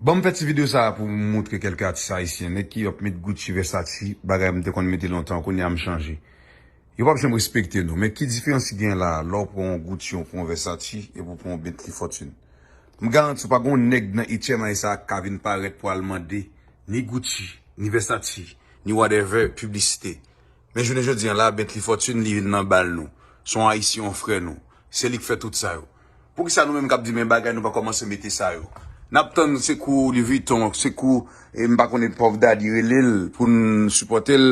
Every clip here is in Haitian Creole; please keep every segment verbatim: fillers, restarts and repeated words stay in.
Ban m fè ti videyo sa a pou m moutre kèlke atis ayisyen, nèg ki ap met Gucci, Versace, bagay m te konn mete lontan, kounye a m chanje. Yo p ap janm respekte nou. Men ki diferans ki gen la, lè w pran yon Gucci, w pran yon Versace, epi w pran yon Bentley Fortune? M garanti w pa gon nèg nan H M I sa a k ka vin parèt pou al mande ni Gucci, ni Versace, ni whatever piblisite. Men jounen jodi a la, Bentley Fortune li vin nan bal nou. Se yon ayisyen, yon frè nou. Se li k fè tout sa yo. Poukisa nou menm k ap di men bagay nou pa kòmanse mete sa yo? N ap tann se kou Louis Vuitton, se kou, e m pa konnen Puff Daddy rele l pou n sipòte l.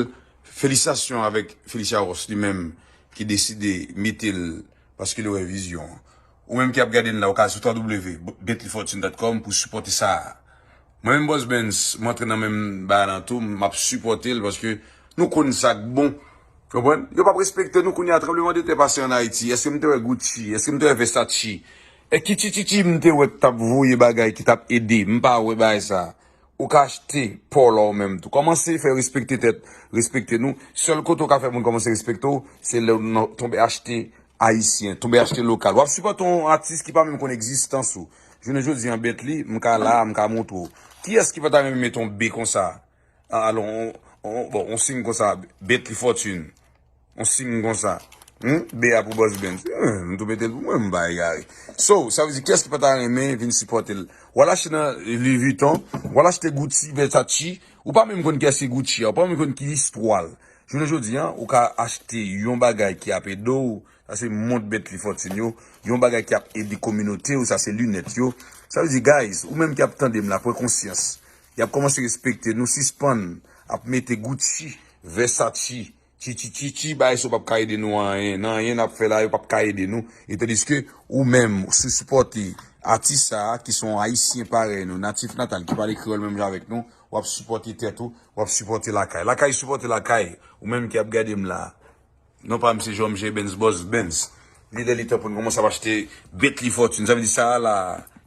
Felisitasyon avèk Felicia Ross li menm ki deside mete l paske li wè vizyon an. Ou menm ki ap gade n la, ou ka sou w w w Bentley Fortune dot com pou sipòte sa a. Mwen menm Boss Benz, m antre nan menm bagay lan tou, m ap sipòte l paske nou konn sa k bon. Konprann? Yo p ap respekte nou kounye a, tranblemanntè pase ann Ayiti. Èske m te wè Gucci? Èske m te wè Versace? E ki tchitchitchi m te wè k t ap voye bagay, ki t ap ede? M pa wè bagay sa. Ou ka achte pa w la ou menm tou. Kòmanse fè respekte tèt, respekte nou. Sèl kote w ka fè moun kòmanse respekte w, se lè w nan, tonbe achte ayisyen, tonbe achte lokal. W ap sipòte yon atis ki pa menm konn egzistans ou. Jounen jodi a, Bentley, m ka la, m ka montre w. Kiyès ki pa ta renmen mete yon B konsa? A, alò, on, on, bon, on siy konsa, Bentley Fortune. On siy konsa. Hmm? B a pou Boss Benz. Hmm, m tou mete l pou mwen, m pa egare. So, sa vle di, kiyès ki pa ta renmen vin sipòte l? W al achte nan Louis Vuitton, w al achte Gucci, Versace, ou pa menm konn kiyès ki Gucci a, ou pa menm konn ki istwa l. Jounen jodi a, ou ka achte yon bagay ki ap ede w, sa se mond Bentley Fortune yo, yon bagay ki ap ede kominote w, sa se linèt yo. Sa vle di, guys, ou menm ki ap tande m la, pran konsyans. Y ap kòmanse respekte nou, sispann ap mete Gucci, Versace, tchitchitchi, bagay sa yo p ap ka ede nou anyen. Nan anyen n ap fè la, yo p ap ka ede nou. E tandiske ou menm, si w sipòte atis sa a, ki se yon ayisyen parèy nou, natif natal, ki pale kreyòl menm jan avèk nou, w ap sipòte tèt ou, w ap sipòte lakay. Lakay sipòte lakay, ou menm ki ap gade m la. Non pa m se J M G Benz, Boss Benz. Li lè li tan pou n kòmanse ap achte Bentley Fortune. Sa vle di sa a la,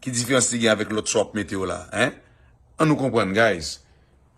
ki diferans li gen avèk lòt sa w ap mete yo la, en? An nou konprann, guys.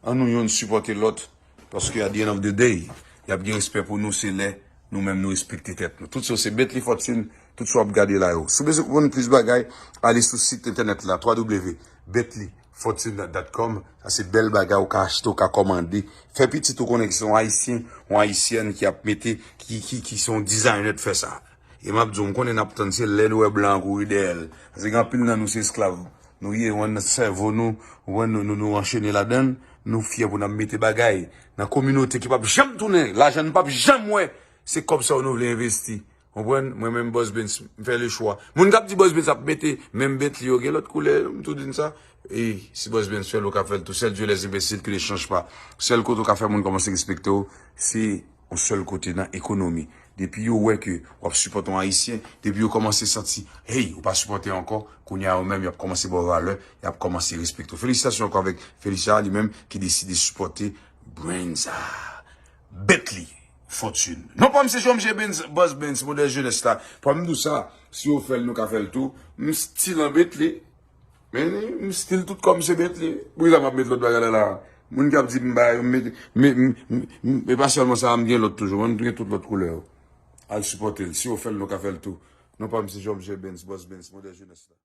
An nou yonn sipòte lòt, paske at the end of the day, y ap gen respè pou nou, se lè nou menm nou respekte tèt nou. Tout sa yo se Bentley Fortune, tout sa w ap gade la yo. Si w bezwen konprann plis bagay, ale sou sit entènèt la, w w w Bentley Fortune dot com, sa se bèl bagay ou ka achte, ou ka kòmande. Fè pitit ou konnen ki se yon ayisyen, yon ayisyèn ki ap mete, ki, ki, ki se yon designer k fè sa. E m ap di w, m konnen n ap tann, se lè nou wè blan an kouri dèyè l. Paske gen anpil nan nou se esklav. Nou ye, w konprann, nan sèvo nou, w konprann, nou, nou, nou anchene ladan l, nou fyè pou n ap mete bagay nan kominote ki p ap janm tounen, lajan n p ap janm wè, se kòb sa yo nou vle envesti. Konprann? Mwen menm Boss Benz, m fè le chwa. Moun k ap di Boss Benz ap mete menm Bentley yo gen lòt koulè, m tou di n sa. E si Boss Benz fè l, ou ka fè l tou. Sèl Dieu les imbéciles qui ne changent pas. Sèl kote ou ka fè moun kòmanse respekte w, se yon sèl kote nan ekonomi. Depi yo wè ke w ap sipòte yon ayisyen, depi yo kòmanse santi, hey, ou pa sipòte ankò, kounye a yo menm y ap kòmanse ba w valè, y ap kòmanse respekte w. Felisitasyon ankò avèk Felicia li menm ki deside sipòte brand sa. Bentley Fortune. Non pa m se J M G Benz, Boss Benz, modèl jenès la. Pa m di w sa, si yo fè l, nou ka fè l tou. M still an Bentley. Men, m still tout kòm se Bentley. Poukisa m ap met lòt bagay la la? Moun k ap di m ba yo, m met, m, m, m, m, e pa sèlman sa, m gen lòt toujou. Mwen, m gen tout lòt koulè yo. Al sipòte l. Si yo fè l, nou ka fè l tou. Non pa m se J M G Benz, Boss Benz, modèl jenès la.